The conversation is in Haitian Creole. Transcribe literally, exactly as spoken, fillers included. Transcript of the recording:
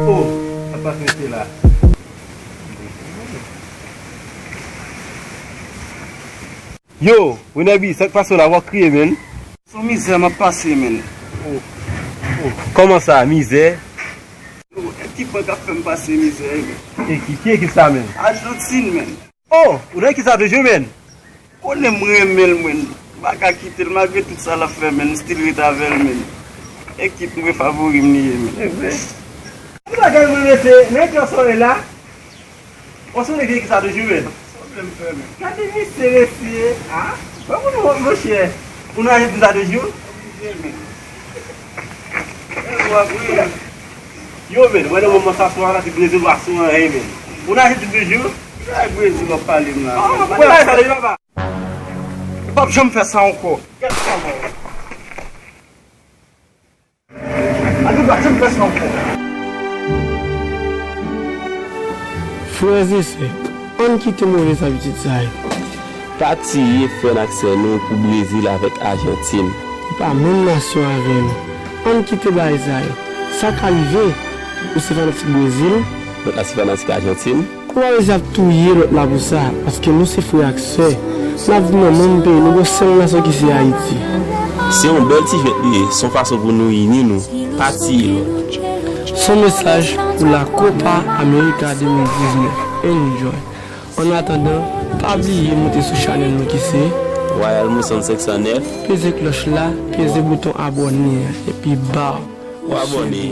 Oh, sa pa rete la. Yo, Winèbi, sa k pase w la, w ap kriye, menn? Se yon mizè m ap pase, menn. Oh, oh. Kòman sa, mizè? Yo, ekip mwen k ap fè m pase mizè, menn. Ekip? Ki ekip sa, menn? Ajantin, menn. Oh, ou nan ekip sa toujou, menn? Konnen m renmen l, mwen. M pa ka kite l, malgre tout sa l ap fè, men m still ret avè l, men. Ekip mwen favori m li ye, men. E vre? Ki bagay mwen mete nan ekran sore la? Ou sonje ki ekip sa toujou, men? Sa vle m fè, men? Gade misye, mesye. Ah, bon, bon, bon, monchè. Ou nan ekip sa toujou? Oblije, men. E, w ap ri. Yo, men, mwen nan moman sa sou Atlantik Brezil, w a sou anyen, men. Ou nan Ajantin toujou? Ay, Brezil w ap pale m la. Ah, men, mwen la, sa deja, papa. Ou p ap janm fè sa ankò. Gad sa, mwen. Ou p ap janm fè sa ankò. Frè e sè, ann kite move zabitid sa yo. Pa tiye frè n ak sè nou pou Brezil avèk Ajantin. Yo pa menm nasyon avè nou. Ann kite bagay sa yo. Sa ka rive, ou se fanatik Brezil. Lòt la se fanatik Ajantin. Ou pa bezwen ap touye lòt la pou sa, paske nou se frè ak sè. N ap viv nan menm peyi, nou gon sèl nasyon ki se Ayiti. Se yon bèl ti fèt li ye, se yon fason pou nou ini nou, pa tiye lòt. Se yon mesaj pou la Copa America de mil diznèf. Enjoy. An atandan, pa bliye moute sou chanèl nou ki se Royal Mousson senk san nèf. Peze klòch la, peze bouton abòne an, epi baw. Ou abòne.